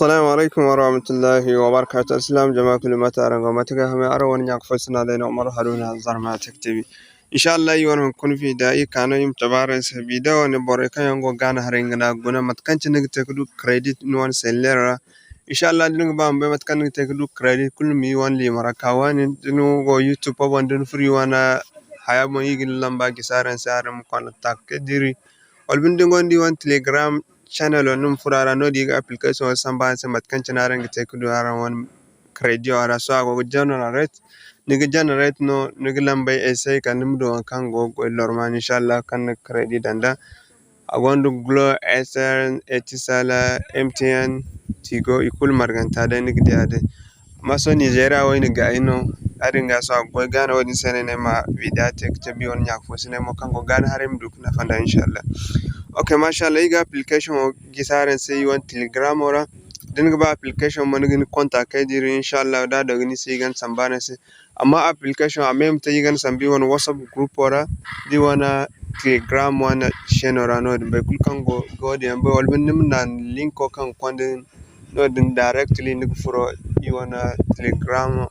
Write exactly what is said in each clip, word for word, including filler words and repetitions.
Assalamu alaikum warahmatullahi wabarakatuh. Alsilaam jama kulu, mate araŋ go? Mate ga hamay, araŋ wane ɲa ka fo sina day no, Umaru Haruna, Zarma Tech T V. Inshallah, i wane hunkuna video, i ka no i ma cabe araŋ se. Video wane borey kaŋ yaŋ go Ghana haray nga no a ga guna mate kaŋ cine ni ga te ka du credit ni wane cellulaire ra. Inshallah, da ni ga ba ma bay mate kaŋ ni ga te ka du credit, kulu ma i wane liima ra ka waani. Da ni go YouTube boŋ, da ni furo i wane haya boŋ, i ga ni lamba gisi araŋ se, araŋ ma contact ka diri. Wala binde ni gonda i wane Telegram channel, ni ma furo a ra, noodin i ga application wo samba araŋ se mate kaŋ cine araŋ ga te ka du araŋ wane credit wo a ra. Sohõ a go ga generate, ni ga generate no, ni ga lambey essayer kala ni ma du waŋ kaŋ go ga goy normal, inshallah, kaŋ ni ga credit daŋ da. A gonda Glo, Airtel, Etisalat, M T N, Tigo, i kulu marganta day ni ga di a day. Amma sohõ Nigeria wo i na gaayi no, yaadin ga sohõ a ga goy Ghana, wo-din se no ay ne ay ma video te ka cabe i wane ɲa ka fo sina mo kaŋ go Ghana haray ma du ka nafa nd'a, inshallah. Ok, mashallah, i ga application wo gisi araŋ se i wane Telegram wo ra. Da ni ga ba application mo, ni ga ni contact kay diri, inshallah, da a dogo ni se, i ga ni samba araŋ se. Amma application a même te i ga ni samba i wane WhatsApp group wo ra, da i wane Telegram wane chaîne wo ra noodin. Boro kulu kaŋ go, go din yaŋ bay, wala binde ni ma naŋ link wo kaŋ ga konda noodin directly ni ga furo i wane Telegram,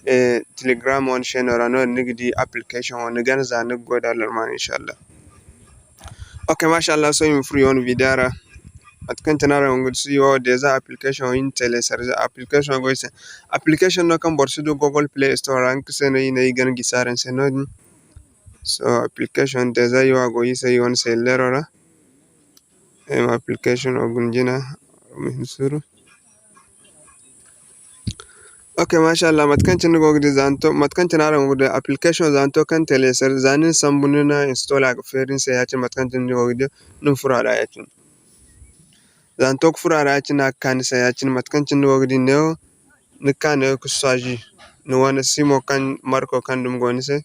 eh, Telegram wane chaîne wo ra noodin ni ga di application wo, ni gana za ni ga goy da normal, inshallah. Ok, mashallah, sohõ i ma furo i wane video ra. Mate kaŋ cine araŋ go ga di, sohõ wo déjà application wo i na télécharger, application go i se. Application no kaŋ boro si du Google Play Store ra, nga se no i ne i ga ni gisi araŋ se noodin. Sohõ application déjà i wo a go i se i wane cellulaire ra. Ay ma application wo guna jina, ma hin suuru. Ok, mashallah, mate kaŋ cine ni go ga di, za ni to, mate kaŋ cine araŋ go ga di application, za ni to kaŋ télécharger, za ni na sambu ni na install, a ga feeri ni se ya-cine, mate kaŋ cine ni go ga di, ni ma furo a ra ya-cine. Za ni to ka furo a ra ya-cine, a ga ka ni se ya-cine, mate kaŋ cine ni go ga di neewo, ni ga ka neewo ka choisi ni wane simo kaŋ marko kaŋ dumi go ni se.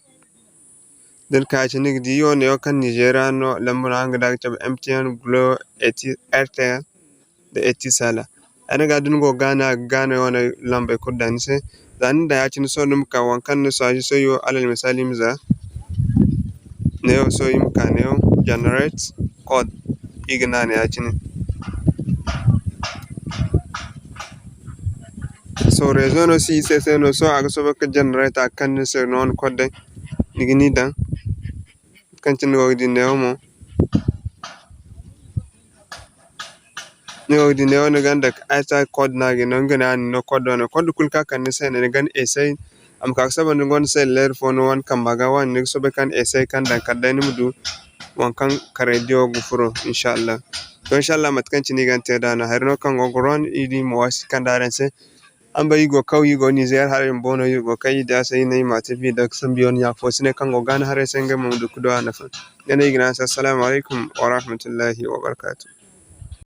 Da ni ka ya-cine, ni ga di i wo neewo kaŋ Nigeria no, lamba no araŋ ga di a ga cabe M T N, Glo, Eti-, Airtel, nda Etisalat. Ay ne ga da ni go Ghana, a ga Ghana wane lambey kulu daŋ ni se. Za ni daŋ ya-cine, sohõ ni ma ka waŋ kaŋ ni choisi sohõ, alal misali, i ma za neewo, sohõ i ma ka neewo, generate code, i ga naana ya-cine. Sohõ réseau no si i se se no, sohõ a ga soobay ka generate a ga kande ni se no wane code day, ni ga ni daŋ. Kaŋ cine ni go ga di neewo mo. Ni go ga di neewo, ni ganda ay sa code no a ga no, nga no a na ni no code wane. Code kulu kaŋ a kande ni se no, ni ganda essayer. A ma ka ga saba ni gonda cellulaire fo ni wane kamba ga wane, ni ga soobay kaŋ essayer kaŋ daŋ kala day ni ma du waŋ kaŋ crédit wo ga furo, inshallah. To, inshallah, mate kaŋ cine i ga ni te nd'a no, hari no kaŋ go ga ron, i di ma waasi kaŋ da araŋ se. Araŋ bay, i go kaw, i go Niger haray bumbo no, i go kay, i di a se, i ne i ma te video ga sambu yaŋ ɲa fo si ne kaŋ go ga ni haray se, ngey mo ma du ga du a nafa. Nga ne i ga ne araŋ se, assalamu alaikum wa rahmatullahi wa barakatuh.